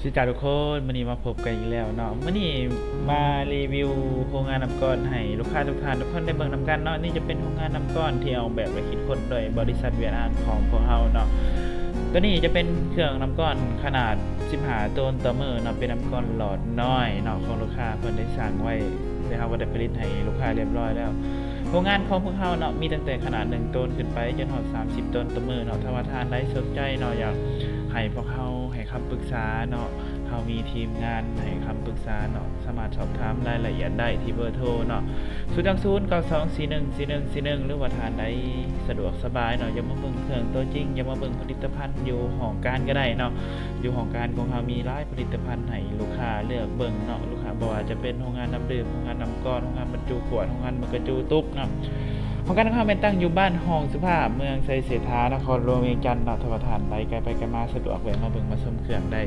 ສະຫວັດດີທຸກຄົນ, ມື້ນີ້ມາພົບກັນອີກແລ້ວເນາະ. ມື້ນີ້ມາຣີວິວໂຮງງານນ້ຳກ້ອນໃຫ້ລູກຄ້າທຸກທ່ານທຸກຄົນໄດ້ເບິ່ງນຳກັນເນາະ. ນີ້ຈະເປັນໂຮງງານນ້ຳກ້ອນທີ່ອອກແບບ ແລະ ຄິດຄົ້ນໂດຍບໍລິສັດຫວຽດນາມຂອງພວກເຮົາເນາະ. ໂຕນີ້ຈະເປັນເຄື່ອງນ້ຳກ້ອນຂະໜາດສິບຫ້າໂຕນຕໍ່ມື້ເນາະ, ເປັນນ້ຳກ້ອນຫຼອດນ້ອຍເນາະ ຂອງລູກຄ້າເພິ່ນໄດ້ສັ່ງໄວ້ ແລະ ເຮົາກໍໄດ້ຜະລິດໃຫ້ລູກຄ້າຮຽບຮ້ອຍແລ້ວ. ໂຮງງານຂອງພວກເຮົາເນາະ ມີຕັ້ງແຕ່ຂະໜາດໜຶ່ງໂຕນຂຶ້ນໄປ ຈົນຮອດສາມສິບໂຕນຕໍ່ມື້ເນາະ. ຖ້າວ່າທ່ານໃດສົນໃຈເນາະ ຢາກໃຫ້ພວກເຮົາໃຫ້ຄຳປຶກສາເນາະ, ເຮົາມີທີມງານໃຫ້ຄຳປຶກສາເນາະ, ສາມາດສອບຖາມລາຍລະອຽດໄດ້ທີ່ເບີໂທເນາະ ສູນ ເກົ້າ ສູນ ເກົ້າ ສອງ ສີ່ ໜຶ່ງ ສີ່ ໜຶ່ງ ສີ່ ໜຶ່ງ ຫຼືວ່າທ່ານໃດສະດວກສະບາຍເນາະ, ຢາກມາເບິ່ງເຄື່ອງຕົວຈິງ, ຢາກມາເບິ່ງຜະລິດຕະພັນຢູ່ຫ້ອງການກໍໄດ້ເນາະ. ຢູ່ຫ້ອງການຂອງເຮົາມີຫຼາຍ ຜະລິດຕະພັນໃຫ້ລູກຄ້າເລືອກເບິ່ງເນາະ ລູກຄ້າ ບໍ່ວ່າຈະເປັນໂຮງງານນ້ຳດື່ມ, ໂຮງງານນ້ຳກ້ອນ, ໂຮງງານບັນຈຸຂວດ, ໂຮງງານບັກກະຈູຕຸກເນາະ. ຫ້ອງການຂອງເຮົາແມ່ນຕັ້ງຢູ່ບ້ານຮ່ອງສຸພາບ, ເມືອງໄຊເສດຖາ, ນະຄອນຫຼວງວຽງຈັນເນາະ. ຖ້າວ່າທ່ານໃດໄກໄປໄກມາສະດວກ ແວະມາເບິ່ງມາຊົມເຄື່ອງໄດ້.